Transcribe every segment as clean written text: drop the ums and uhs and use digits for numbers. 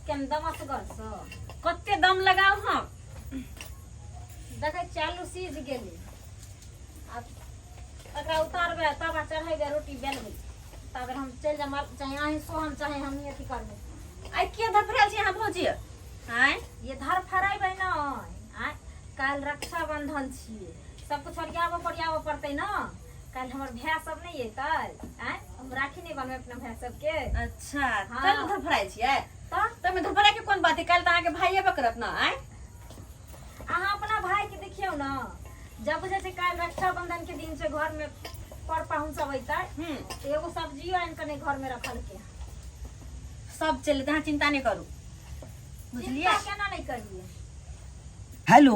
केन दमसगर से। कते दम लगाउ हम। देखै छियै आलू सीझ गेलै, आब एकरा उतारबै, तवा चढ़ेबै, रोटी बेलबै, तब हम चलि जायब। चाहे अहीं सोहम, चाहे हमही अथी करबै। आइ के धफड़ायल छी अहाँ भौजी? आँय, ये धरफड़ेबै ने। आँय, काल्हि रक्षाबंधन छियै, सब कुछ ओरियाबऽ पोरियाबऽ पड़तै ने। काल्हि हमर भाय सब नहि एतै? आँय, हम राखी नहि बनबै अपना भाय सबके? अच्छा। हाँ। तैं धरफड़ायल छियै। तऽ तमे धरफड़ाय के कोन बात है? काल्हि तऽ अहाँके भाई एबे करत ने। आँय, अहाँ अपना भाई के देखियौ ने, जब बुझै छै काल्हि रक्षाबंधन के दिन छै, घर में पर पाहुन सब अइतै, तऽ एगो सब्जियो आनि कऽ नहि घर में रखलकै। सब चलि, अहाँ चिंता नहि करू, बुझलियै? चिंता केना नहि करियै? हेलो।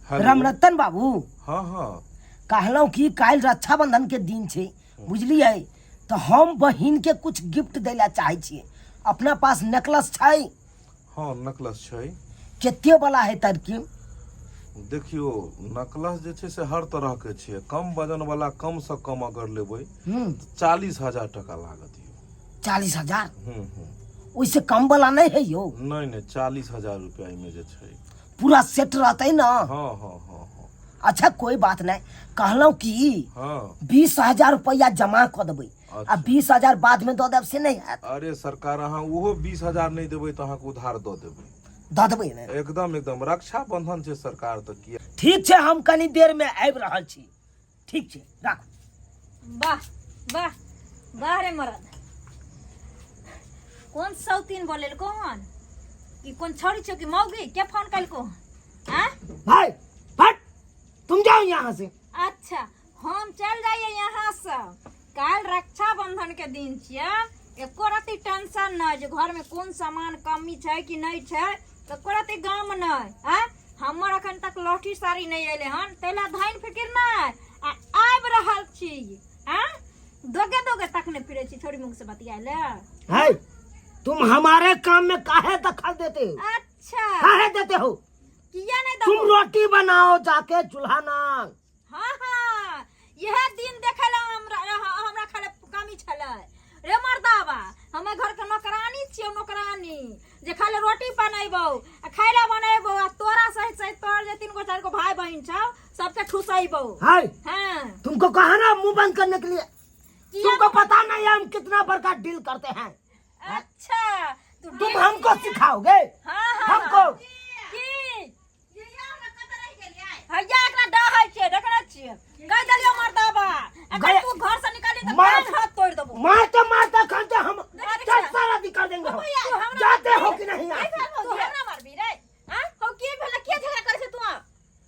हेलो। रामरतन बाबू। हाँ हाँ। कहलहुँ कि काल्हि रक्षाबंधन के दिन छै, बुझलियै? तऽ हम बहिन के कुछ गिफ्ट दै लए चाहै छियै। अपना पास नेकलेस छै? हँ, नकलस छै। कते वाला है तरकीब? देखियौ, नकलस जे छै से हर तरहके छै। कम वजन वाला कम से कम अगर लेबै तऽ 40,000 टका लागत यौ। 40,000? हूँ हूँ। ओहिसँ कम वाला नहि है यौ? नहि नहि, 40,000 रुपया एहिमे जे छै। पूरा सेट रहतै ने? हँ हँ हँ हँ। अच्छा, कोई बात नहीं। कहलहुँ कि 20,000 रुपया जमा कऽ देबै आ 20,000 बाद में दऽ देब, से नहि हैत? अरे सरकार, अहाँ ओहो 20,000 नहि देबै तऽ अहाँके उधार दऽ देबै। दऽ देबै ने? एकदम एकदम, रक्षाबंधन छै सरकार, तऽ किया। ठीक छै, हम कनी देर में आबि रहल छी। ठीक छै, राखू। वाह वाह वाह रे मरद, कोन सौतीन बोलेलको हन कि कोन छौड़ी छौ कि मौगी के फोन कलको आ? भाई फट, तुम जाओ यहाँ से। अच्छा, हम चल जाइए यहाँ से। काल्हि रक्षाबंधन के दिन छियै, एको रति टेंशन नहि जे घरमे कोन सामान कमी छै कि नहि छै, एको रति गम नहि। आँय, हमर अखन तक लहठी साड़ी नहि एलै हन, ताहि लए धनि फिकिर नहि आ आबि रहल छी। आँय, दोगे दोगे तकने फिरै छी छोड़ी मुँह से बतियाय ले। है, तुम हमारे काम में काहे दखल देते हो? अच्छा। काहे देते हो? किया नहीं तुम दबो? रोटी बनाओ जाके चूल्हा ना। हाँ हाँ, यह दिन देखे ला हमरा हमरा खाली कमी छलै रे मर्दाबा। हमे घर के नौकरानी छियौ, नौकरानी, जे खाली रोटी बनेबौ आ खाय ला बनेबौ आ तोरा सहित सहित तोहर जे तीन गो चार गो भाई बहिन छौ, सबके ठुसैबौ। है, हाँ। तुमको कहा ना मुंह बंद करने के लिए। किया? तुमको पता नहीं है हम कितना बड़का डील करते हैं। अच्छा, तू तुम डील हमको सिखाओगे? हाँ हाँ। हमको? की हैया एकरा डहै छियै, देखने छियै? कहि देलियौ मर्दाबा, अगर तू घर से निकाली तऽ कान हाथ तोड़ि देबो। मारते मारते खाते हम देख। चल, सारा निकाल देंगे हम। तू हमरा जाते हो कि नहीं यहाँ से? तू हमरा मारबी रे? आँ हौ, की भेलै? के झगड़ा करै छै तू?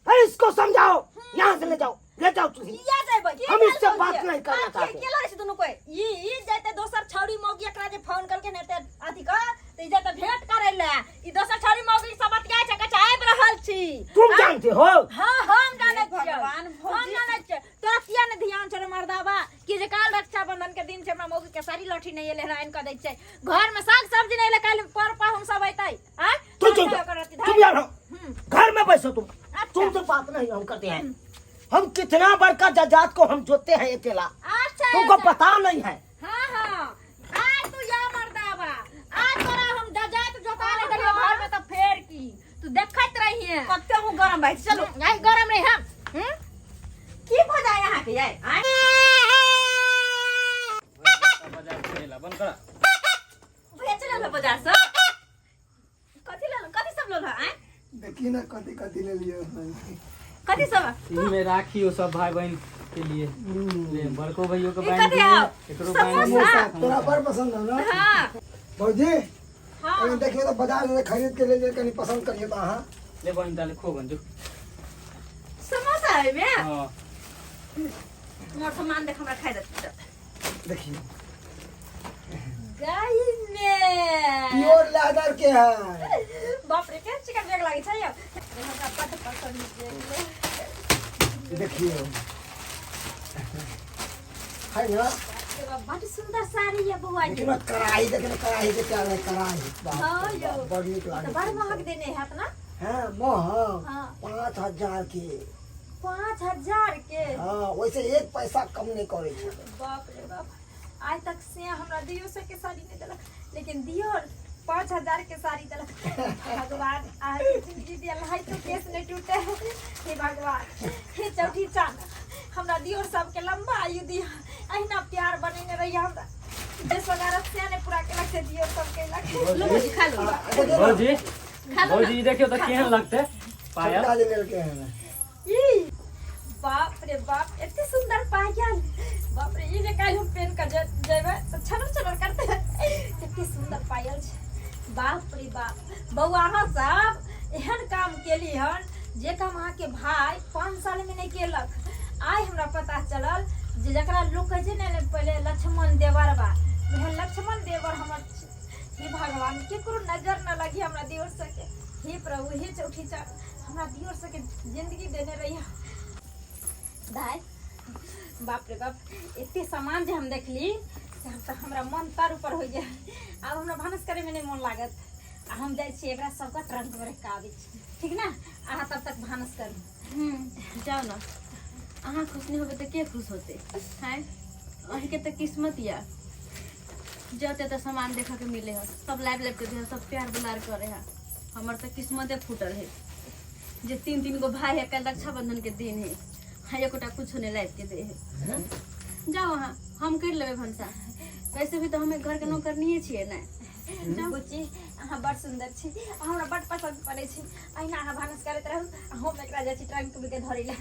अरे, इसको समझाओ, यहाँ से ले जाओ, ले जाओ तुम। किया जेबै? हम इससे बात नहीं करना चाहते। के लड़ै छै दुनू कोई? ई ई जैते दोसर छौड़ी मौगी, एकरा जे फोन करके ने ते अथी कर त ई जैते भेंट करे ले। ई दोसर छौड़ी मौगी सब बतियाय छै, कहै छै आबि रहल छी। तुम जानते हो? हाँ, हम जानै छियै। भगवान, हम भौजी। जानै छियै। तोरा किया ने ध्यान छौ रे मर्दाबा कि जे काल रक्षाबंधन के दिन छै, हमरा मौगी के साड़ी लठी नहि एलै, आनि कऽ दै छै, घर में साग सब्जी नहि एलै, काल्हि पर पाहुन सब अइतै? आँय, तुम चुप ओकर जाओ। अथी धार- तुम यार हो, घर में बैठो तुम। तुमसे बात नहीं हम करते हैं। हम कितना बड़का जजात को हम जोतते हैं अकेला, अच्छा तुमको अच्छा। पता नहीं है। हाँ हाँ, आज तू या मर्दाबा, आज तोरा हम जजात जोता ले देलियो घर में, तो फेर की तू देखत रहिए। कते हम गरम भाई, चलू। नहीं, गरम नहीं हम। की भऽ जाय अहाँके यार? आँय, बाजार से बंद करा। भैया चलल हो बाजार से? कथी लेलहुँ, कथी सब लेलहुँ? आँय, देखी ना, कथी कथी ले लियो हन। कथी सब? इमे राखी हो सब भाई बहन के लिए। ले, बड़को भैयो के ई बांध कथी दिए, हौ? एकरो बांध दिए। समोसा तोरा बड़ पसंद है ना? हाँ। भौजी। हाँ। कनी देखियो तो, बाजार से खरीद के ले लिए, कनी पसंद करियो तो अहाँ। ले बहन, ताले खो बन जो। समोसा है मे? हाँ। मोर सामान देख, हमरा खाइ दे। देखियो। गाय में प्योर लेदर के है। बाप रे, केहन चिकन बैग लागै छै यौ। हमरा बड्ड पसंद छै। देखियो, है ना? बड्ड सुंदर साड़ी है बौआ। देखियो ना कढ़ाई, देखियो ना कढ़ाई के क्या है, कढ़ाई, बाप रे हाँ यौ। बाप, बड़ नीक तऽ लागे। बड़ महग देने हैत ना? हाँ, महग। हाँ। 5,000 के। 5,000 के? हाँ, वैसे एक पैसा कम नहीं करे छै। बाप रे बाप, आइ तक से हमरा दियो से के साड़ी नहीं देलक, लेकिन दियोर 5000 के साड़ी देलक। भगवान अहाँके जिंदगी दियल है तो केस नहीं टूटे। हे भगवान, हे चौठी चाँद, हमरा दियोर सबके लंबा आयु दिया, अहिना प्यार बनेने रहिए हमरा। जे सोनारत से ने पूरा केलक से दियोर सब केलक। लो भौजी, खा लो। भौजी, खा लो। भौजी, देखियो तऽ केहन लगतै पायल। छोटका जे लेलकै हन। ई बाप रे बाप, एते सुंदर पायल, बाप रे, ई जे काल्हि हम पेन के जेबै तऽ छनर छनर करते। कते सुंदर पायल छै, बाप रे बाप। बौआ, अहाँ सब एहन काम केली हन जे काम अहाँके भाय 5 साल में नहि केलक। आइ हमरा पता चलल जे जकरा लोक कहै छै ने पहिले लक्ष्मण देवरबा, वएह लक्ष्मण देवर हमर। हे भगवान, केकरो नजर न लगी हमरा दियोर सबके। हे प्रभु, हे चौठी चाँद, हमरा दियोर सबके जिंदगी देने रही। दाय, बाप रे बाप, एते सामान जे हम देखली से हम तऽ हमरा मन तर ऊपर हो जाए। आब हमरा भानस करैमे नहि मन लागत। आ हम जाइ छी एकरा सबके ट्रंक में रखि कऽ आबै छी, ठीक ने? अहाँ तब तक भानस करू। जाउ ने। अहाँ खुश नहि होबै तऽ के खुश होतै? हैं, अहीँके तऽ किस्मत यऽ जते तऽ सामान देखऽके मिले है, सब लाइब लाइब के दे है, सब प्यार दुलार करे है। हमर तऽ किस्मते फूटल है जे तीन तीन गो भाई है, कल रक्षाबंधन के दिन है, हाँ, एकोटा कुछो नहीं लाइब के दे है। जाओ अहाँ, हम कर लेबै भनसा। वैसे भी तऽ हम घर के नौकरनीये छियै ने। जाउ। बुच्ची, अहाँ बड़ सुन्दर छी, हमरा बड़ पसन्द पड़ै छी। अहिना अहाँ भानस करैत रहू आ हम एकरा जाइ छी ट्रंक में के धरै लए,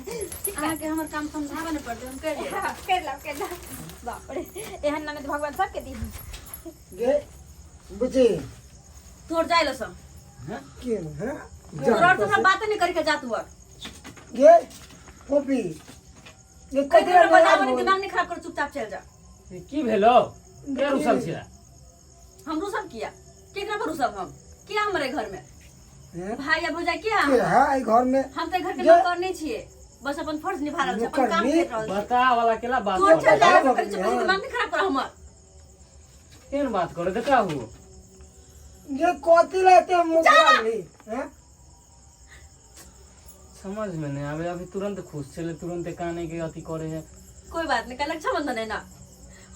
ठीक है? अहाँके हमर काम समझाबऽ नहि पड़तै, हम कर लेबै। हाँ, कर लब, कर लब। बाप रे, एहन ननद भगवान सबके दी। गे बुची। तोर जाय लो सब। के हैं? तोर और हमरा बात नहीं करके जा तू और। गे पोपी, ये कहीं कथी हमरा ला बताबऽ नाराज नहीं, हो? दिमाग नहीं खराब कर, चुपचाप चल जा। की भेलो? के रुसल छियै? हम रुसब किया? केकरा पर रुसब हम? किया हमरे घर में हैं? भाई या भौजाई किया? के है एहि घर में? हम तऽ घर के जे- नौकर नहीं छियै, बस अपन फर्ज निभा रहल छी, अपन काम नौकरनी? कर रहल छी। बता वाला केला बात तोर चल जा। बताबऽ करी चुप, हाँ। दिमाग नहीं खराब कर हमर। केहन बात करे देखा हो। ये कथी ला एते मुँह लागली हैं? समझ में नहीं आवे, अभी तुरंत खुश छले, तुरंत काने के अथी करे है। कोई बात नहीं, कल रक्षाबंधन है ना,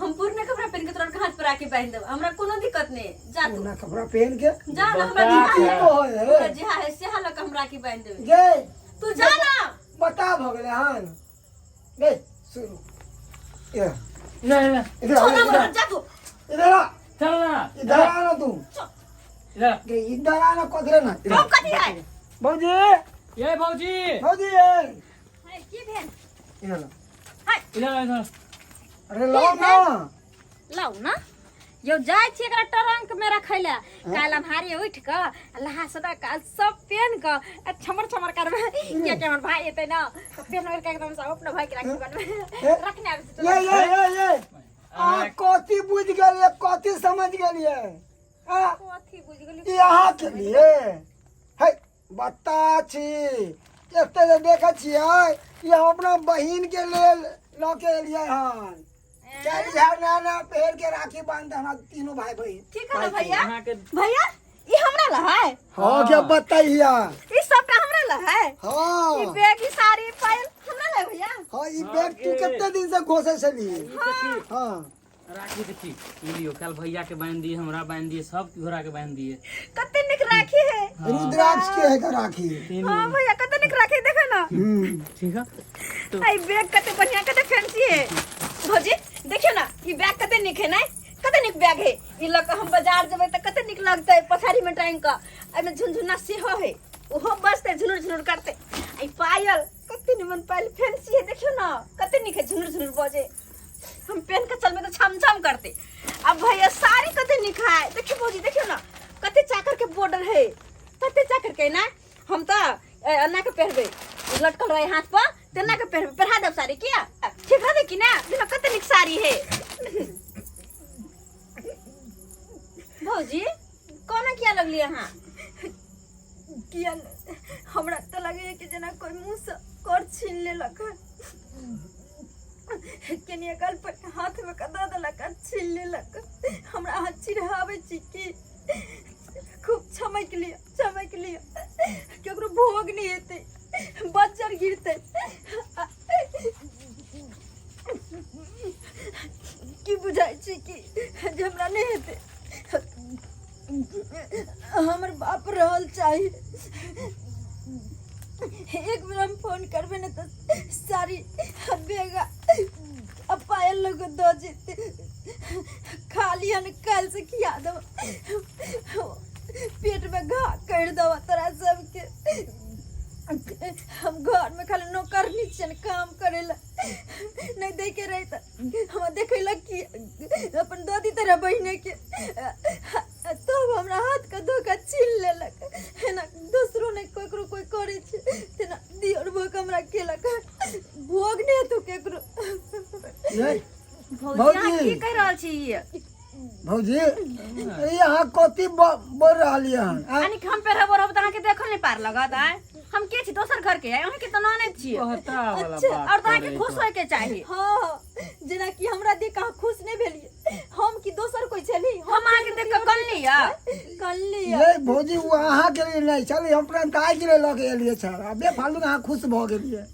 हम पुरने कपड़ा पहन के तोरा हाथ पर राखी बांध देब, हमरा कोनो दिक्कत नहीं। जा तू। पुरना कपड़ा पहन के? जा ना, हमरा बता जिहा के। है। होय है। हमरा जिहा है सेहा लऽ के हम राखी बांध देबै। गे तू जा ना। बता भऽ गेलै हन। गे सुनू, इधर। नहीं नहीं। इधर आ, छोड़ ना इधर हमरा, जा तू। इधर आ। चल ना। इधर आ ना तू। इधर। गे इधर आ ना, कथी रे ना इधर। हम कथी है? भौजी। ये भौजी। भौजी ये। है, की भेल? इधर आ। इधर इधर। अरे लाओ ना। लाउ ना यौ, जाइ छी एकरा ट्रंक में रखै लए। काल्हि अन्हारे उठि कऽ लहा सोना कऽ सब पेन कऽ आ छमर छमर करबै, कियाकि हमर भाई एतै ना तऽ पेन ओढ़ि कऽ एकदम से अपना भाई के राखी बनबै। रखने आबै छी। ये ये ये ये अहाँ कथी बुझि गेलियै, कथी समझ गेलियै आ? कथी बुझि गेलियै? ई अहाँ के लिए है बता छी। एते जे देखै छियै, ई हम अपना बहिन के लेल लऽ के एलियै हन। 4000 नया नया पहिर के राखी बांधते हमरा तीनों भाई बहिन। ठीक है ना भैया? अहाँके भैया, ई हमरा ला है? हाँ, क्या बताइया। ई सबटा हमरा ला है? हाँ। ई बैग, ई साड़ी, ई पायल हमरा ला है भैया? हाँ, ई बैग तू कते दिन से घोसै छली? हाँ। राखी देखी, ई लियो, कल भैया के बांध दिए, हमरा बांध दिए, सब घोड़ा के बांध दिए। कते निक राखी है। रुद्राक्ष के है का राखी? हाँ भैया, कते निक राखी, देखो ना। ठीक है। आई बैग कते बढ़िया, कते फैंसी है। भौजी, देखियो ना, ई बैग कते निक है ना? कते निक बैग है। ई लऽ कऽ हम बाजार जेबै तऽ कते निक लगतै पछाड़ी में टांगि कऽ। एहिमे झुनझुना सेहो है, ओहो बजतै, झुनुर झुनुर करतै। आ ई पायल कते निमन पायल, फैंसी है, देखियो ना कते निक है, झुनुर झुनुर बजे। हम पहन के चलबै तऽ छम छम करतै। अब भैया, साड़ी कते निक है, देखियो भौजी, देखियो ना कते चाकर के बॉर्डर है, कते चाकर के ना। हम तऽ एना के पहिरबै, लटकल रहे हाथ पर तेना के पहिरबै। पहिरा देब साड़ी, किया ठीक रहतै कि ना? देखो कते निक साड़ी है। भौजी, कोना किया लगली अहाँ? किया नहि? हमरा तऽ लगैए कि जेना कोइ मुँहसँ कर छीन लेलक हन, केनिया गल पर हाथमे कऽ दऽ देलक आ छीन लेलक। हमरा अहाँ चिढ़ाबै छी की? खूब छमकि लिअ, चमकि लिअ, केकरो भोग नहि हेतै, बज्जर गिरतै। की बुझाइ छै कि जे हमरा नहि हेतै? हमर बाप रहल चाही। एक बेर हम फोन करबै ने तऽ साड़ी बैग आ पायल लऽ कऽ दऽ जेतै। खाली हन काल्हि से खिया देब, पेटमे घा करि देब तोरा सबके। हम घरमे खाली नौकरनी छियनि काम करै लए। नहि दैके रहै तऽ हमरा देखै लए की अपन दऽ दी रह बहिनेके, तब हमरा हाथके धोखा छीन लेलक। एना दोसरो नहि ककरो कोइ करै छै तेना दियर भऽ कऽ हमरा केलक। भोग नहि हेतौ केकरो। ये भौजी अहाँ भौजी। की कहि रहल छी ई? भौजी, ई अहाँ कथी बोल रहलियै हन आँय? यानी कि हम पेरहबो रहब तऽ अहाँके देखल नहि पार लगत। आँय, हम के छी? दोसर घर के है, अहाँके तऽ ननैद छियै। बहता वाला अच्छा, बात और तऽ अहाँके करै खुश तो। होय के चाही। हाँ, जेनाकि हमरा देख अहाँ खुश नहि भेलियै, हम कि दोसर कोइ छली? हम अहाँके देख कऽ कनली यऽ? कनली? ये भौजी, ओ अहाँके लिए नहि छलै, हम अपना दाइके लिए लऽ के एलियै छल आ बेफालतू अहाँ खुश भऽ गेलियै।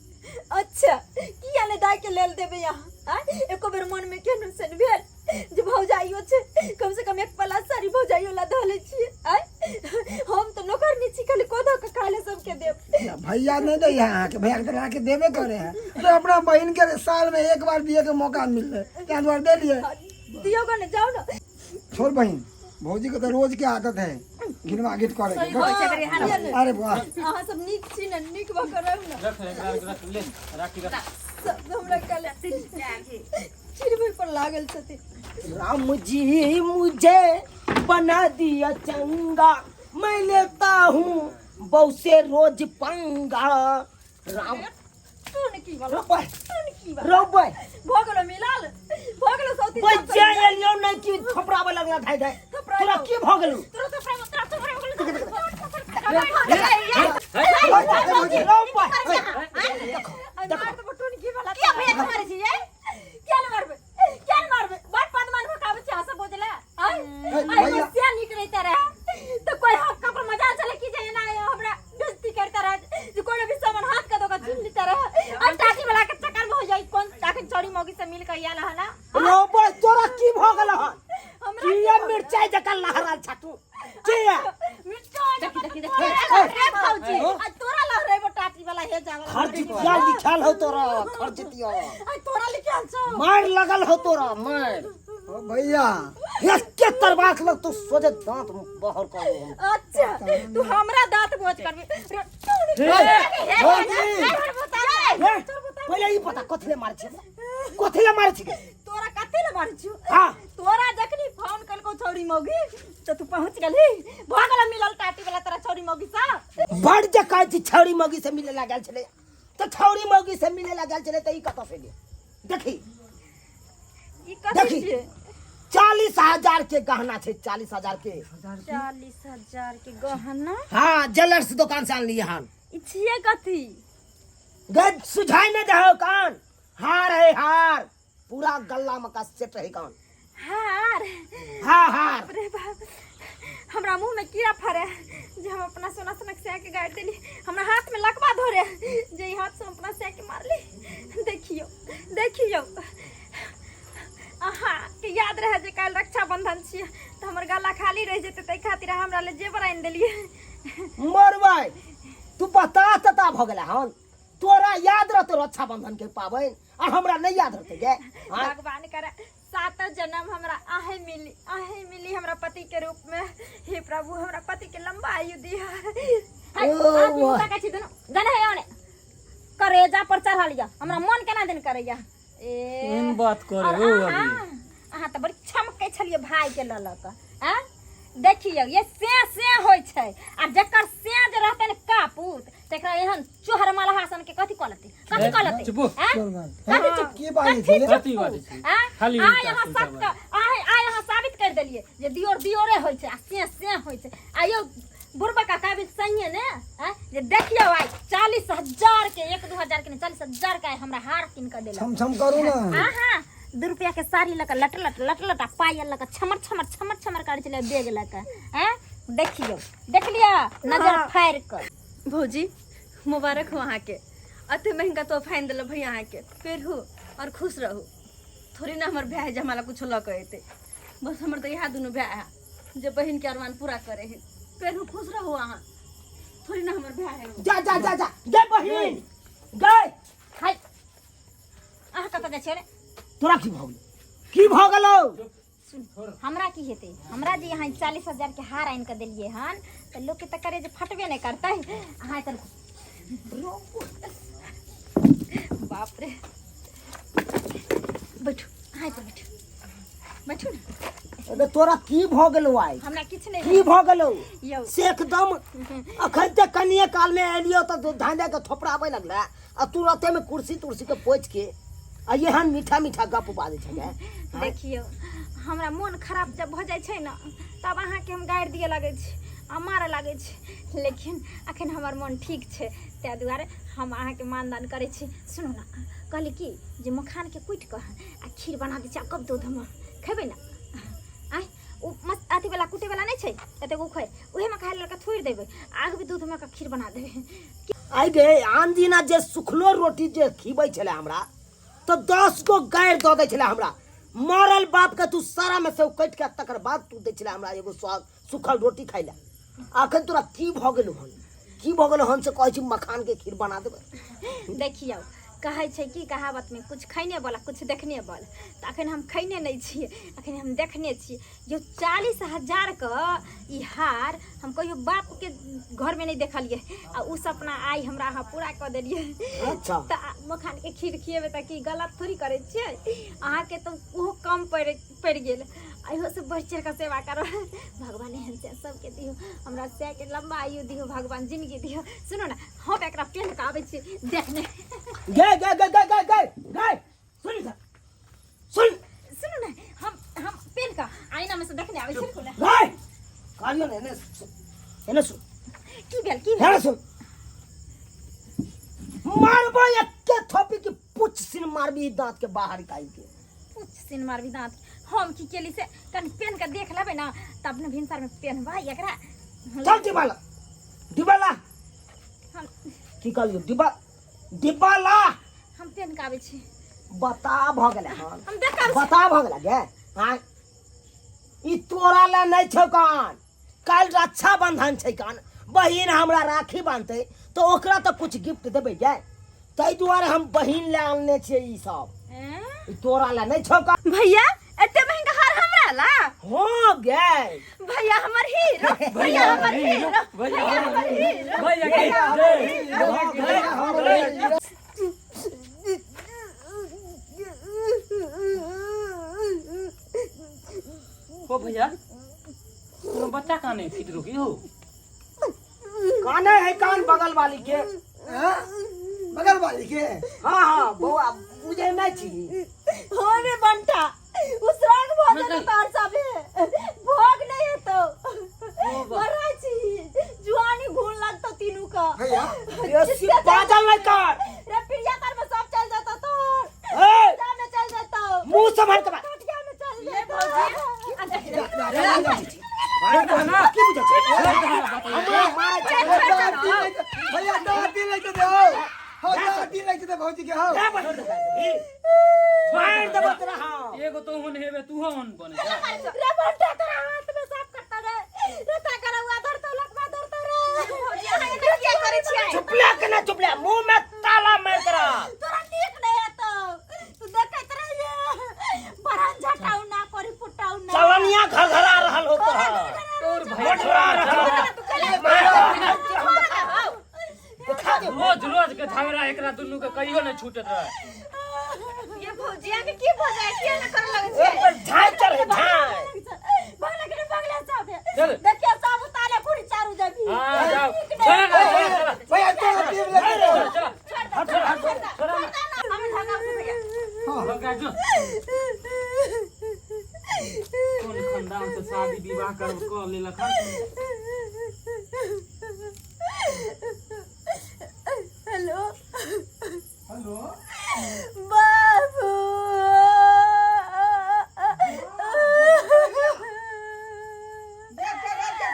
अच्छा, किया ने दाइ के लेल देबै अहाँ? आँय, एको बेर मनमे केहनो सन भेल जे भौजाइयो छै, कम से कम एक पला साड़ी भौजाइयो ला धऽ लै छियै? आँय, हम तऽ नौकरनी छी, खाली कोदो के खाय ले सबके देब। भैया नहीं दै है अहाँके, भैया के तऽ अहाँके देबे करे है। तो अपना बहिन के साल में एक बार दिए के मौका मिललै, ताहि दुआरे देलियै। दियौ गने, जाउ ने। छोड़ बहिन, भौजी के तऽ रोज के आदत है घिनवा घिट करे के। होइ छै करी हाल। अरे वाह, अहाँ सब नीक छी ने, नीक भऽ कऽ रहू ने। रख एकरा, रख ले राखी, रख। सब हमरा काल्हि चिड़बै पर लागल छथिन। राम जी मुझे बना दिया चंगा, मैं लेता हूँ बहु से रोज पंगा। राम तू की वाला रोबे तू की वाला रोबे भऽ गेलो मिलाल, भऽ गेलो सौती। कोई जे एलियो नहीं कि थपड़ावे लगला धाय धाय। तोरा की भऽ गेलौ? तोरा तो प्रेम, तोरा तो प्रेम। रोबे मार देबो टुनकी वाला। किया भैया के मारै छी ये? किया ने मारबै, किया ने मारबै? बड़ पदमान भकाबै छै अहाँ सब बोझला। आय आय भैया। से नीक रहिते रहे तऽ कोइ हम ककरो मजाल चले कि जे एना हमरा बेइज्जती करते रहे, जे कोनो भी सामान हाथ के दोका छीन लेते रहे। आ टाटी वाला के चक्कर में हो जाई। कोन अखन चौड़ी मौगी से मिल के आयल हन? रोबे, तोरा की भऽ गेल हन? हमरा किया मिरचाई जकाँ लहराल छा तू? किया? मिर्चाई? देखी देखी देखी। ए भौजी, आ तोरा लहरेबो टाटी वाला हे जावला। खर्चितिया लिखल हो तोरा, खर्चितिया। आ तोरा लिखल छौ। मार लगल हो तोरा मार। ओ भैया, एके तरबाक लग तू सोझे दांत बाहर कर हम। अच्छा, तू हमरा दांत बोझ करबी? भौजी। हे, पहिले ई पता कथी ले मारै छी हमरा? कथी ले मारै छी? तोरा कथी ले मारै छियौ? हाँ। तोरा जखनी फोन कलको छौरी मौगी तऽ तू पहुँच गेलही। भऽ गेल मिलल टाटी वाला तोरा छौरी मौगी सँ? बड़ जे कहै छी छौरी मौगी से मिले लागल छलै तऽ छौरी मौगी से मिले लागल छलै तऽ ई कतऽ से गेल? देखी। ई कथी देखी। छियै? 40,000 के गहना छै, 40,000 के। 40,000 के गहना? हाँ, ज्वेलर्स दुकान से आनलियै हन। ई छियै कथी? गज सुझाई नहीं दहो कान, हार है हार, पूरा गल्ला में का सेट है कान। हार? हाँ, हार। रे बाप, हमरा मुंह में कीड़ा फरे जे हम अपना सोना सोना के के गाड़ि देली। हमरा हाथ में लकवा धरे जे ई हाथ से हम अपना सै के मारली। देखियो देखियो, अहाँ के याद रहे जे काल्हि रक्षाबंधन छियै तऽ हमर गला खाली रहि जेतै, ताहि खातिर अहाँ हमरा ले जेवर आनि देलियै। मरबै तू बता तता भऽ गेला हन। तोरा याद रहतौ रक्षाबंधन के पाबनि आ हमरा नहीं याद रहतै गे? हाँ? भगवान करे सातो जन्म हमरा आहे मिली, आहे मिली हमरा पति के रूप में। हे प्रभु, हमरा पति के लंबा आयु दिया। ओ, वाह। छी दुनू जने हे ओने करेजा पर चढ़ल या, हमरा मन केना दिन करैया। ए एहन बात करे और हो अहाँ अभी। अहाँ तऽ बड़ी छमकै छलियै भाई के लऽ लऽ कऽ। आँ देखियौ, ये से से होइ छै आ जकर से जे रहतै ने कापूत, तकरा एहन चोहर मलहा सन के कथी कऽ लेतै, कथी कऽ लेतै? चुपू। आँ? कथी चुप? की बाजै छी? कथी बाजै छी? आँ? खाली आइ उल्टा अहाँ सुल्टा सब के आइ आइ अहाँ साबित कर देलियै जे दियोर दियोरे होइ छै आ से से होइ छै। आ यौ बुढ़बा काका भी सहिए ने। आँ? जे देखियौ, आइ 40,000 के, 1-2 हजार के नहि, 40,000 के आइ हमरा हार कीन कऽ देलक। छम छम करू ने। हाँ हाँ, 2 रुपया के साड़ी लऽ कऽ लट लट लट लट आ पायल लऽ कऽ छमर छमर छमर छमर करै छलै बैग लऽ कऽ। आँ देखियौ, देख लिअ नजर फाड़ि कऽ। भौजी, मुबारक हो अहाँके, अते महंगा तोहफा आनि देलक भैया अहाँके। पेरहू और खुश रहू। थोड़ी ना हमर भाय जे हमरा कुछो लऽ कऽ एतै, बस हमर तऽ इएह दुनू भाय है। जे बहिन के अरमान पूरा करे है। पेरू खुश रहू अहाँ, थोड़ी ना हमर भाय है। जा जा जा जा गे बहिन गे। हाय, अहाँ कतऽ जाइ छियै रे? तोरा की भऽ गेलौ? की भऽ गेलौ? सुन, हमरा की हेतै? हमरा जे यहाँ 40,000 के हार आनि कऽ देलियै हन तऽ लोकके तऽ करे जे फटबे नहि करतै। अहाँ एतऽ रुकू। बाप रे, बैठू अहाँ एतऽ, बैठू बैठू ने। अबे तोरा की भऽ गेलौ आइ? हमरा किछु नहि की भऽ गेलौ यौ से? एकदम अखन ते कनिए काल में एलियो तऽ धान दए के थोपराबै लगलै आ तुरते में कुर्सी तुर्सी के पोछि के आ एहन मीठा मीठा गप बाजै छलै। देखियौ, हमरा मोन खराब जब भऽ जाइ छै ने तब अहाँके हम गारि दिअ लगै छी आ मारऽ लागै छी, लेकिन अखन हमर मोन ठीक छै, ताहि दुआरे हम अहाँके मानदान करै छी। सुनू ने, कहली कि जे मखानके कुटि कऽ आ खीर बना दै छी आ कब दूधमे खेबै ने। आँय, ओ मस्त अथीवला कुटैवला नहि छै एतेक उखड़ि, उहेमे खाइ लऽ कऽ थोड़ि देबै, आग भी दूधमे कऽ खीर बना देबै। आइ गे, आन दिना जे सुखलो रोटी जे खिबै छलै हमरा तऽ 10 गो गारि दऽ दै छलै हमरा। मरल बाप के तू सारा में से कटि के तकर बाद तू दै छलै हमरा एगो सुखल रोटी खाइ लए। अखन तोरा की भऽ गेलौ हन? की भऽ गेलौ हन से कहै छी मखान के खीर बना देबै? देखियौ, कहै छै कि कहावतमे कुछ खैने बला कुछ देखने बल, तऽ अखन हम खैने नहि छियै, अखन हम देखने छियै। जो 40,000के ई हार हम कहियो बापके घरमे नहि देखलियै आ ओ सपना आइ हमरा अहाँ पूरा कऽ देलियै। अच्छा। तऽ मखानके खीर खिएबै तऽ की गलत थोड़ी करै छियै? अहाँके तऽ ओहो कम पड़ि पड़ि गेल, इहोसँ बढ़ि चढ़ि कऽ सेवा करब। भगवान एहन से सबके दियौ, हमरा सएके लम्बा आयु दियौ भगवान, जिनगी दियौ। सुनू ने, हम एकरा पेन्ह कऽ आबै छी देखने। गे गे गे गे गे गे गे, सुन इधर, सुन। सुनू ने, हम पेन्ह कऽ आईना में से देखने आबै छी ने। गे कहलियौ ने, एने सुन, एने सुन। की भेल? की भेल? एने सुन, मारबो एके थोपी की पुछ सिन मारबी दांत के बाहर निकाल के। पुछ सिन मारबी दांत? हम की केली से कनि पेन्ह कऽ देख लेबै ने तब ने भिनसर में पेन्हबै एकरा। चल डिब्बा ला, डिब्बा ला। हम की कहलियौ? डिब्बा, डिब्बा ला। हम पेन्ह कऽ आबै छी। बता भऽ गेलै हन? हम देख कऽ आबै छी। बता भऽ गेलै गे? आँय, ई तोरा लए नहि छौ कान। काल्हि रक्षाबंधन छै कान, बहिन हमरा राखी बांधतै तऽ ओकरा तऽ कुछ गिफ्ट देबै गे, ताहि दुआरे हम बहिन लए आनने छियै ई सब। एँ? ई तोरा लए नहि छौ कान। भैया, एते महंगा हार हमरा ला? हाँ गे। भैया हमर हीरो, भैया हमर हीरो, भैया हमर हीरो। भैया के जय। हो भैया, कोनो बच्चा काने फिट रुकी हो? काने है कान बगल वाली के। हाँ? बगल वाली के? हाँ हाँ, बौआ बुझे नहीं छी। हो रे बंटा, उसराग भोजन तार सबे भोग नहीं हेतो, मरै छी, जुआनी घून लगतो तीनू का। भैया बेसी बाजल नहीं कर। रे प्रिया तार में सब चल जाता तोर। ए! जा में चल जाता, मुंह संभाल के बात। टटिया में चल जाता। की बुझै छी? हमरा मारै छै? भैया दादी लेके दे हो, हो दादी लेके दे भौजी के हो। ए बहिन, मारि देबो तोरा हम। एगो तो हुन हेबे, तू हुन बने जा। रे बंटा, तोरा हाथ में साफ करता रे, रे ताकरौआ धरतो, लकवा धरतो रे। भौजी, अहाँ एना किया करै छियै? चुपला के ना चुपला, मुंह में ताला मार कर। तोरा नीक नहीं हेतो, तू देखैत रहिए बड़न झटाउ ना करी फुटाउ ना। चलनिया घघरा रहल हो तोरा। तोर भैया मोटरा रहल। देखा दे। रोज रोज के झगड़ा एकरा दुनू के कहियो नहीं छूटत रहे। ये भौजिया के की भऽ जाय? किया ना करऽ लगै एक छियै? पर झाँइ चढ़े झाँइ। बंगला के बंगला सब चल। देखियो, सब उतारे कुड़ी चारू जबी। हाँ जाओ, चल ना, चल चल। भैया तोरा टीम लेके दे। चल छोड़ दे, छोड़ दे, छोड़ दे ना। हम धंगा से भैया। लगा जो कोन खानदान से शादी विवाह कर कर लेलक हन। हेलो। हेलो। बाबू। देख के देख के।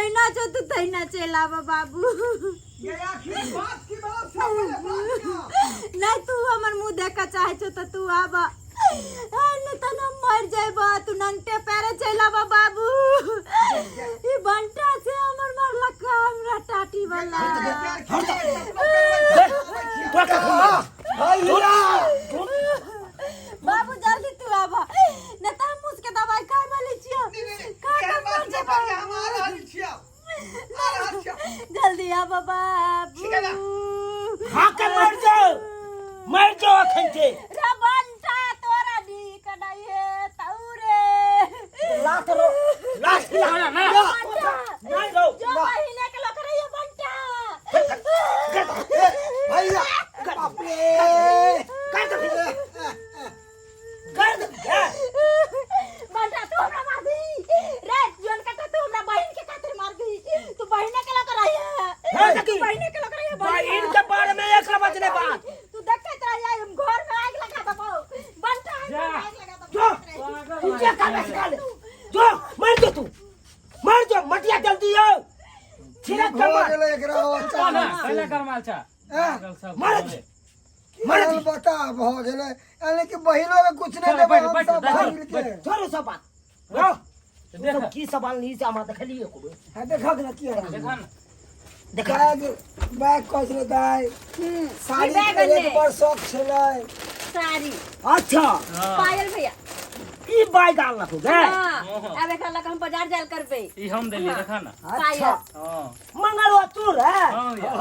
जहिना छौ तू तहिना चलि आबऽ बाबू। ये आखिर बात की बात छै पहिले बात का। नहीं तू हमर मुंह देखऽ चाहे छौ तऽ तू आबऽ, नहीं तऽ हम मर जाइबऽ। तू नंगटे पैरे चलि आबऽ बाबू। ई बंटा से हमर मरलक हमरा टाटी वाला। तोरा कखन मारब? भैया बाबू जल्दी तू आबऽ, नहीं तऽ हम उसके दवाई खाय वाली छियो, खा एहन के बात मर नहि जेबऽ। बाज, हम आ रहल छियौ, आ रहल छियौ। जल्दी आबऽ बाबू। ठीक है ना? खा के मर जाओ, मर जाओ अखन के। रे बंटा तोरा नीक नहीं है तौरे। लात रो लात खिला ना, ना। बंटा नहीं रो जो महीने के लोग रही है बंटा। ए, भैया बाप रे। कर दे कर दे बंटा तू हमरा मार दी रे जोन कटा, तू हमरा बहन के खातिर मार दी। तू बहिने के लोग रही है। है तू सखी। बहिने के लोग रही है। बहिन के बारे में एक बजने बात तू देखत रही है, हम घर में आग लगा देबो बंटा, हम घर में आग लगा देबो। जो तू क्या कर रहा है? जो मर जो, तू मर जो। मटिया जल्दी आओ, छिलक के भऽ मार। गेलै एकरा ना अचानक। पहले करमाल छा। हैं? पागल सब। मार भऽ मर की बता भऽ गेलै, यानी कि बहिनो के कुछ नहि चल, देबै बैठ, हम बैठ, सब बैठ, भाई मिलके। छोड़ो सब बात हाँ। तू देख। सब की सवाल नहीं से हमरा देखलिए को। हाँ, देखक ने की है। देखा ना। देखा। बैग बैग कहै छलै दाइ, साड़ी बैग के अनने। एक बड़ शौक छलै। साड़ी। अच्छा। हाँ। पायल भैया। ई बाइक आनलक गे? हाँ, आब एकरा लऽ कऽ हम बाजार जायल करबै। ई हम देलियै, देखा ना। अच्छा। हाँ। मंगलवा तू रे? हाँ भैया।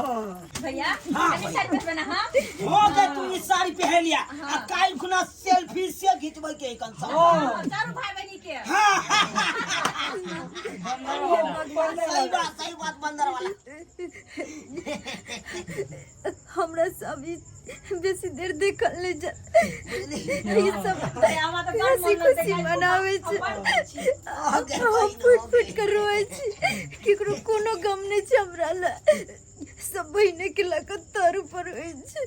भैया हाँ, कनी साइड पर बना। हाँ। हो गए, तू ई साड़ी पहन लिया आ काल्हि खुना सेल्फी से घिचबै के एकन सब। हाँ, चारू भाई बहिनी के। सही बात, सही बात। बंदर वाला। हमरा सब ई बेसी देर देखल नहीं जा, ई सब हमरा तऽ बड़ हंसी मोन लगतै। खुशी काल्हि मनाबै छै। हम बड़ खुश छी। हम फुट फुट के रोए छी। केकरो कोनो गम नहीं छै हमरा लए, सब बहिने के लऽ कऽ तर ऊपर होइ छै।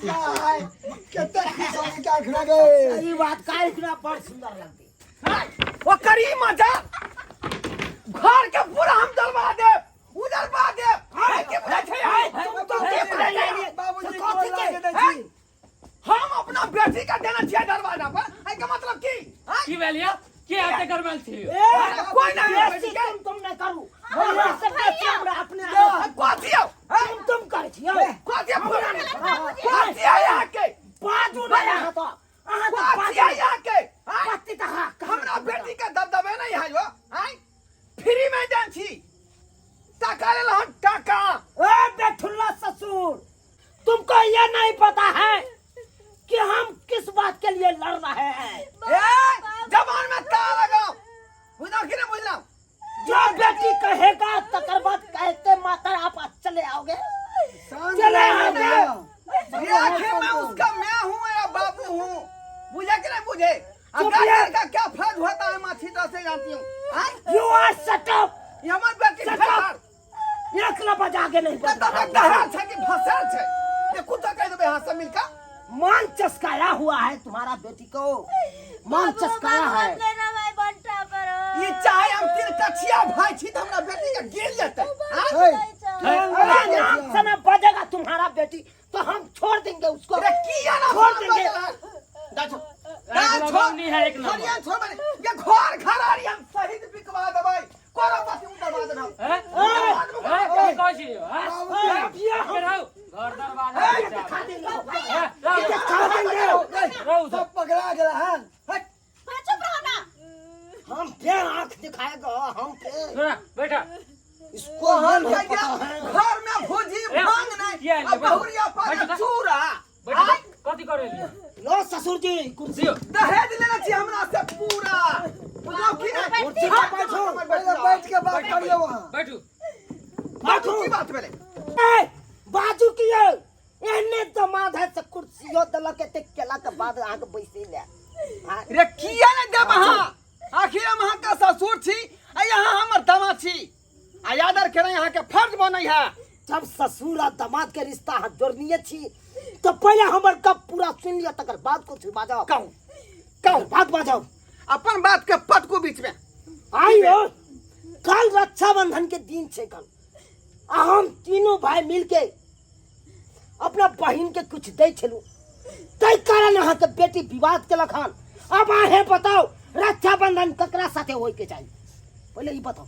दाइ कते खुश होइ के आँखि गे। ई बात काल्हि खुना बड़ सुंदर लगतै। ओकर ई मजा घर के पूरा हम जलवा देब, उजलवा देब। है के बुझै छै है? तुम तो के बुझै छै? बाबूजी से कथी गोर के? लागे दै छी। हम अपना बेटी के देने छियै दरवाजा पर, एहि के मतलब की? हैं? की भेल यौ? के आते करमाल छी? ए, कोई नहीं है बेसी बेटी के। तुम नहीं करू, हमरा से बेसी हमरा अपने कथी यौ? तुम तुम करै छियै। कथी पूरा कथी है यहाँ के? बाजू नहीं अहाँ तो, अहाँ तो कथी बाजू। है यहाँ के? हैं? पति तऽ अहाँ हमरा बेटी के दबदबे नहीं है यो। हैं? फ्री में जान छी, टाका लेल हम टाका। ए बेठुल्ला ससुर, तुमको ये नहीं पता है कि हम किस बात के लिए लड़ रहे हैं। ए जबान में ताला लगाओ, बुझलौ कि नहीं बुझलौ? जो बेटी कहेगा तकर बाद कहते माता आप चले आओगे। शांत चले रहो आओगे। भैया। ये आखिर मैं उसका मैं हूँ या बाबू हूँ, बुझे कि नहीं बुझे? चुप अगर यार। का क्या फर्ज होता है मैं अच्छी तरह से जानती हूँ। हाँ? You are shut up. ये हमार बेटी Shut up. फैल एक बजा के नहीं कतऽ तक दहाड़ छै कि फसल छै ये कुत्ता कहि देबै यहाँ से मिलकर। मान चस्काया हुआ है तुम्हारा बेटी को, मान चस्काया है। लेना भाई बंटा पर। ये चाहे हम तीन कछिया भाई छी तऽ हमरा बेटी के गिर जेतै। हाँ? है, अरे नाम से ना बजेगा तुम्हारा बेटी तो हम छोड़ देंगे उसको। अरे किया ना छोड़ देंगे। दा छोड़। एक नंबर नहीं है, एक नंबर। खरियान छोड़ बने। ये घर घर आरी हम शहीद बिकवा देबै। कोनो बात नहीं दबा देबै। हैं? हैं? की कहै छी यौ? हैं? ये हम के रहू? घर दरवाजा दिखा देंगे। हैं? रहू, दिखा देंगे। रहू। सब पकड़ा गेला हन। हट। चुप रहो ना। हम फिर आंख दिखाएगा हम फिर। सुना, बैठा। इसको ये हम नहीं कहिया पता है। घर में भुजी ए, भांग नहीं किया एलियै? आ बहुरिया पागे बैठू। चूड़ा। बैठू, कथी करै एलियै? लो ससुर जी कुर्सी। दियौ। दहेज लेने छी हमरा से पूरा, बुझलौ कि नहीं? कुर्सी पर बैठो। पहिले बैठ के बात करियौ अहाँ। बैठू। बैठो। की बात भेलै? ए, बाजू की यौ एहने दमाद है से कुर्सियो देलक एते केला के बाद अहाँके बैसै ले। हाँ, रे किया नहीं देब अहाँ? आखिर हम अहाँ के ससुर छी आ यहाँ हमर दामाद छी आ यादर केना यहाँ के फर्ज बनै है। जब ससुर आ दामाद के रिश्ता अहाँ जोड़निये छी तो पहले हमर गप पूरा सुन लिअ, तकर बाद कुछ बाजब। कहू। कहू बात बाजब। अपन बात के पटकू बीच में। आइयो कल रक्षाबंधन के दिन छै कल, आ हम तीनों भाई मिल के अपना बहिन के कुछ दै छलू, ताहि कारण अहाँके बेटी विवाद केलक हन। अब अहें बताओ रक्षाबंधन ककरा साथे होय के चाही? पहिले ई बताओ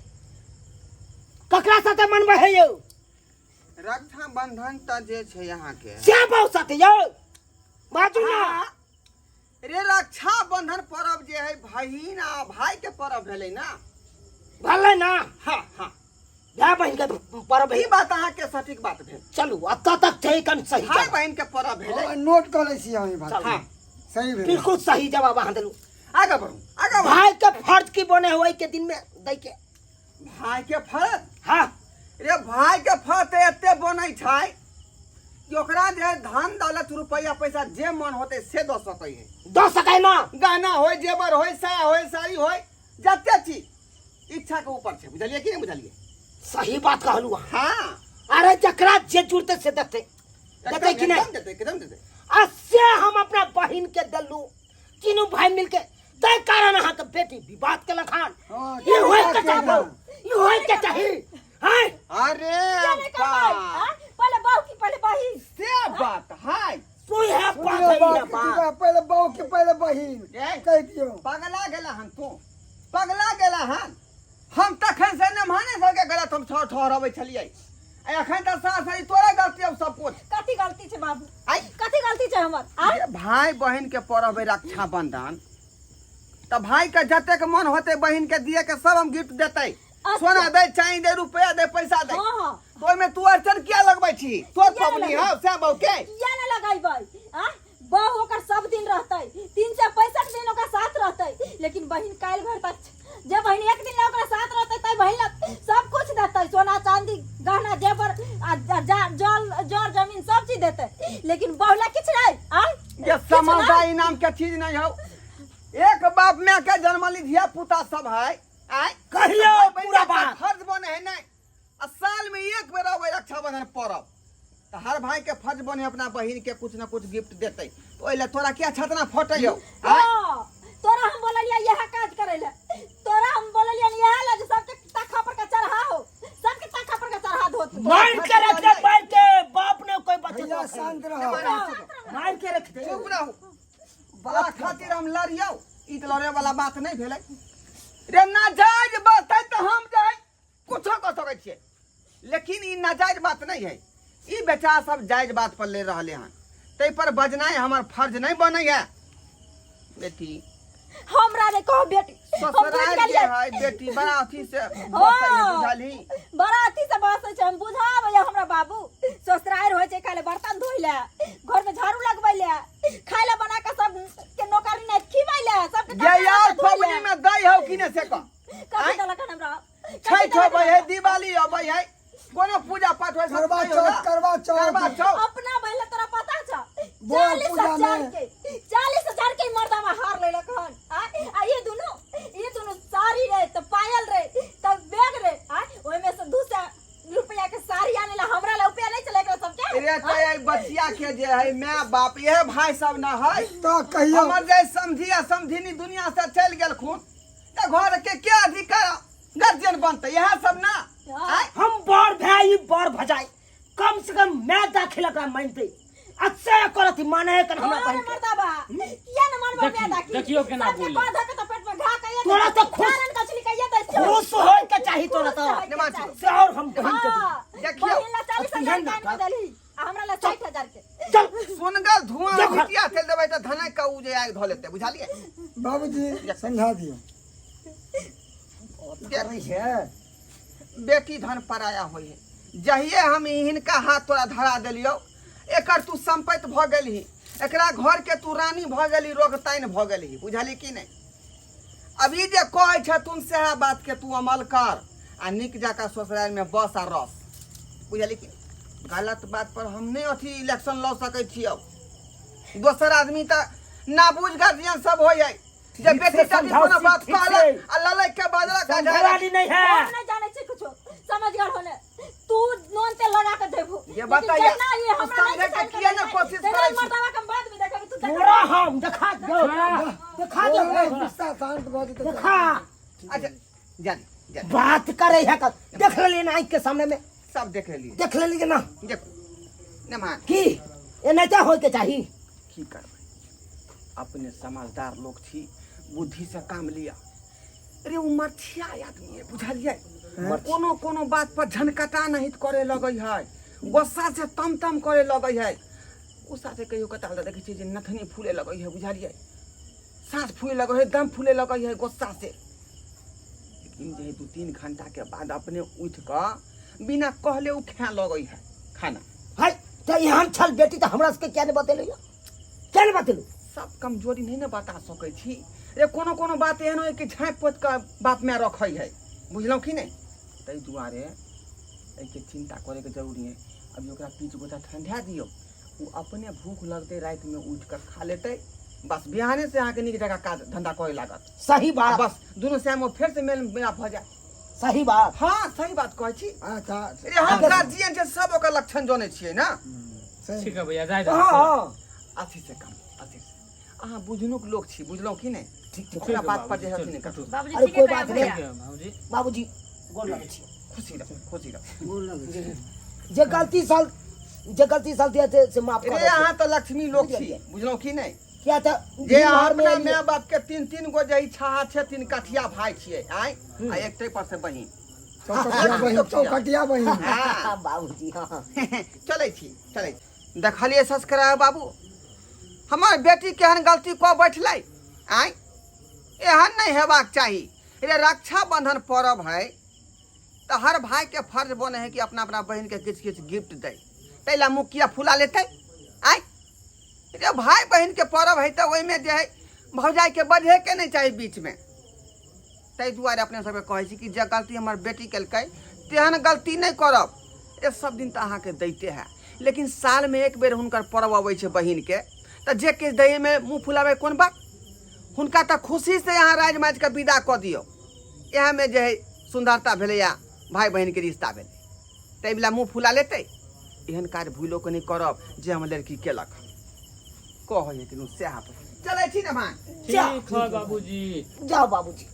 ककरा साथे मनबै है यौ? रक्षाबंधन तऽ जे छै अहाँके श्याम बाबू साथे यौ, बाजू ना। हाँ। रे रक्षाबंधन पर्व जे है बहिन आ भाई के पर्व भेलै ना। भेलै ना? हाँ हाँ, भाय बहिन के पर्व ई है। बात अहाँके सटीक बात भेल। चलू एतऽ तक छै कन सही भाई जवाब। बहिन के पर्व भेलै। नोट कऽ लै छी हम ई बात। हाँ सही भेल, बिल्कुल सही जवाब अहाँ देलू। आगे बढ़ू, आगे बढ़ू। भाई के फर्ज की बने हुए के दिन में दै के? भाई के फर्ज? हाँ। रे भाई के फर्ज तऽ एते बनै छै कि ओकरा जे धन दौलत रुपया पैसा जे मन होते से दऽ सकै है। दऽ सकै ना? गहना होय, जेवर होय, साया होय, साड़ी होय, जते चीज इच्छा के ऊपर छै। बुझलियै कि नहि बुझलियै? सही बात कहलू अहाँ। हाँ। अरे जकरा जे जुड़ते से देते, देते कि नहीं? एकदम देते, एकदम देते। आ से हम अपना बहिन के देलू तीनों भाई मिलके, तै कारण अहाँ के बेटी विवाद केलक हन। हाँ, ई होय के के चाही, ई होय के चाही। हैं? अरे किया नहि करबै? बा, आँय? पहिले बहू की पहिले बहिन? से बात है। सुई है बात सुनियौ है, बात, ई बात। की पहिले बहू के पहिले बहिन? ए? कहि दियौ। पगला गेला हन तू, पगला गेला हन। हम तखन से नमहाने सबके गलत हम ठहरबै छलियै, आ एखन तऽ सास है तोरे गलती अब सब कुछ। कथी गलती छै बाबू? आई कथी गलती छै हमर? आँय? जे भाई बहिन के पर्व है रक्षाबंधन, तऽ भाई के जतेक मन होते बहिन के दिए के सब हम गिफ्ट देते। अच्छा। सोना दे, चांदी दे, रुपया दे, पैसा दे। हाँ हाँ। तो ओहिमे तू अड़चन किया लगबै छी? तोर किया पबनी लगबै? हौ से बहू के किया ना लगैबै? आँय? बहू ओकर सब दिन रहतै, 365 दिन ओकर साथ रहतै, लेकिन बहिन काल्हि भरि तक जे बहिन एक दिन ला ओकरा साथ रहतै तै बहिन ला सब कुछ देतै, सोना चांदी गहना जेवर आ जल जर जमीन सब चीज देतै, लेकिन बहू ला किछु नहि। आँय? जे समझदारी नाम के चीज नहीं हौ। एक बाप माय के जन्मली धिया पुता सब है। आय कहियो भाई बहिन पूरा के बात। फर्ज बने है नहीं, आ साल में एक बेर अबै रक्षाबंधन पर्व, तऽ हर भाई के फर्ज बने अपना बहिन के कुछ न कुछ गिफ्ट देतै। तऽ ओहि लए तोरा किया छतना फटै हौ? आय? हाँ, तोरा हम बोललियै इएह काज करै लए, तोरा हम बोललियै इएह लए जे सबके तखा पर के चढ़ा हो, सबके तखा पर के चढ़ा दो तू। मार के रख दे, मार के, बाप ने कोई बच्चे भैया शांत रहो। मार के रख दे। चुप रहू, बड़ा खातिर हम लड़ियौ, ई तऽ लड़े वाला बात नहि भेलै रे। नाजायज बात है तऽ हम जे है कुछो कऽ सकै छियै, लेकिन ई नाजायज बात नहीं है। ई बेचारा सब जायज बात पर ले रहले हन, ताहि पर बजनाइ हमर फर्ज नहीं बनै है। बेटी हमरा नहि कहो बेटी, हम बुझि ससुराल के गेलियै। है बेटी बड़ा अथी से बसै है, बुझलही? बड़ा अथी से बसै छै, हम बुझाबै। हमरा बाबू ससुरारि होइ छै खाली बर्तन धोइ लए, घर में झाड़ू लगबै लए, खाय लए बना के सब के नौकरी नहि खिबै लए, सबके ये कपड़ा यार लत्ता धोइ लए। पबनी में दै हौ कि नहि से कह। कथी देलक हन हमरा? छठि अबै है, दिवाली अबै है, कोनो पूजा पाठ होइ सब करवा दै हौ ना? चौथ, करवा चौथ। करवा चौथ। अपना बहिन तोरा पता छ? बोल 40 पूजा हजार में। के, 40,000 के मर्दावा हार लेलक हन। आ आ ये दुनू, ये दुनू साड़ी रे त पायल रे त बैग रे, आ ओइ में से 200 रुपया के साड़ी आने ला हमरा ला रुपया नहीं चले एकरा सबके। रे तऽ एहि बचिया के जे है my बाप इहे भाई सब न है। तऽ कहियौ हमर जे समझी आ समझिनी दुनिया से चलि गेलखुन तऽ घर के के अधिकार गार्जियन बनतै? इएह सब ना। आँय? हम बड़ भाई बड़ भजाई, कम से कम मैं दाखिल एकरा मानते अच्छे करत माने है कर हमरा हाँ रे बहिन के। मर्दाबा, किया न मानबो देखियो, माय दाखिल? देखियो केना सबके बोले। कह धऽ के तऽ पेट में घा कइये तोरा दै तऽ खुश- चारन कचली कइये दै छियौ। खुश होय के चाही तोरा खुश होय तऽ के नमाज चाही। से और हम बहिन के दी। हाँ, देखियो। बहिन ला 40,000 अतिहन के आनि के देलही, आ हमरा ला 60,000 के। चल सुनगर धुआं देखो। घुटिया चलि देबै तऽ धनक के उ जे आगि धऽ लेतै, बुझलियै? बाबूजी समझा दियौ। करै छै बेटी धन पराया होइ है। जहिए हम हिनका हाथ तोरा धरा देलियौ, एकर तू संपत्ति भऽ गेलही, एकरा घर के तू रानी भऽ गेली, रोगताइन भऽ गेलही, बुझलही कि नहि? अभी जे कहै छथुन सएह बात के तू अमल कर आ नीक जकाँ ससुराल में बस आ रस, बुझलही कि नहि? गलत बात पर हम नहि अथी इलेक्शन लऽ सकै छियौ। दोसर आदमी तऽ नाबूझ गार्जियन सब होइ है जे ठीक से बेटी तेटी समझाओ, कोनो बात ठीक से। कहलक आ ललक के बजलक आ समझे वाली नहीं है। हम नहीं जाने छी कुछो, समझ गेल होने। तू नून तेल लगा के देबू। ये लेकिन बताइए, जहिना ये तू हमरा नहीं समझे के पसंद किया करै ना छै, कोशिश तहिना करै छी? मर्दावा के हम बाद में देखबै, तू तोरा हम देखा दो, देखा दो। गुस्सा शांत भऽ जेतै। देखा। अच्छा, जा दी, जा दी। बात करे है का देख लेली ना आँख के सामने में? सब देख लेलियै। देख लेली ना? देखू नमहान। की एनाहिते होय के चाही? की करबै, अपने समझदार लोग छी, बुद्धि से काम लिअ। अरे ओ मरछिया आदमी है, बुझलियै? कोनो कोनो बात पर झनकटा नहीं करे लगै है, गुस्सा से तम तम करे लगै है। गुस्सा से कहियो कताल तऽ देखै छियै जे नथनी फूले लगै है, बुझलियै? साँस फूले लगै है, दम फूले लगै है गुस्सा से। लेकिन जे 2-3 घंटा के बाद अपने उठि कऽ बिना कहले ओ खाए लगै है खाना। है तऽ एहन छल बेटी तऽ हमरा सबके किया नहि बतेलू यौ? किया नहि बतेलू? सब कमजोरी नहीं ने बता सकै छी रे। कोनो कोनो बात एहन होइ कि झाँपि पोति कऽ बाप माय रखै है, बुझलहुँ कि नहि? ताहि दुआरे एहिके चिन्ता करैके जरूरी है। अभी ओकरा पीच गोटा ठंडा दियौ, ओ अपने भूख लगतै रातिमे उठि कऽ खा लेतै, बस बिहाने से अहाँके नीक जगह काज धंधा करे लागत। सही बात। बस दुनू श्याम फेर से मेल मिलाप भऽ जाय। सही बात। हाँ, सही बात कहै छी। अच्छा। रे हम गार्जियन छै, सब ओकर लक्षण जनै छियै ने। सही। ठीक है भैया, जाय। हाँ हाँ। अथी से कम अथी से अहाँ बुझनुक लोक छी, बुझलहुँ कि नहि? ठीक छै। ओकरा बात पर जे है अथी नहि करू। बाबूजी। अरे ठीके कोई कहै बात नहीं। भैया। ठीक है बाबूजी। बाबूजी, गोर लगै छी। खुशी रह, खुशी रह। जे गलती साल दिया से माफ कर। रे अहाँ तऽ लक्ष्मी लोक छी, बुझलहुँ कि नहि? किया तऽ जे अहाँ घर में अपना माय बाप के तीन तीन गो जे इच्छा छै, तीन कठिया भाई छियै आय आ एकटे पर से बहिन। चौकटिया बहिन, चौकटिया बहिन। हाँ। बाबूजी, हाँ। चलै छी, चलै छी। देखलियै सस्करा बाबू, हमर बेटी केहन गलती कऽ बैठलै आँय? एहन नहि हेबाक चाही रे। रक्षाबंधन पर्व है तऽ हर भाई के फर्ज बने है कि अपना अपना बहिन के किछु किछु गिफ्ट दै। ताहि ला मुँह किया फुला लेतै आँय? रे भाई बहिन के पर्व है तऽ ओहिमे जे है भौजाई के बजहे के नहि चाही बीचमे। ताहि दुआरे अपने सबके कहै छी कि जे गलती हमर बेटी केलकै तेहन गलती नहि करब। ए सब दिन तऽ अहाँके दैते है, लेकिन सालमे एक बेर हुनकर पर्व अबै छै बहिनके, तऽ जे किछु दैमे मुँह फुलाबै कोन बात? हुनका तऽ खुशीसँ अहाँ राजि माजि कऽ विदा कऽ दियौ। इएहमे जे है सुन्दरता भेलैए, भाय बहिनके रिश्ता भेलै। ताहि लए मुँह फुला लेतै? एहन काज भूलो के नहि करब जे हमर लड़की केलक। कहै है कि सएह चलै छी ने भाय। ठीक है बाबूजी। जाओ बाबूजी।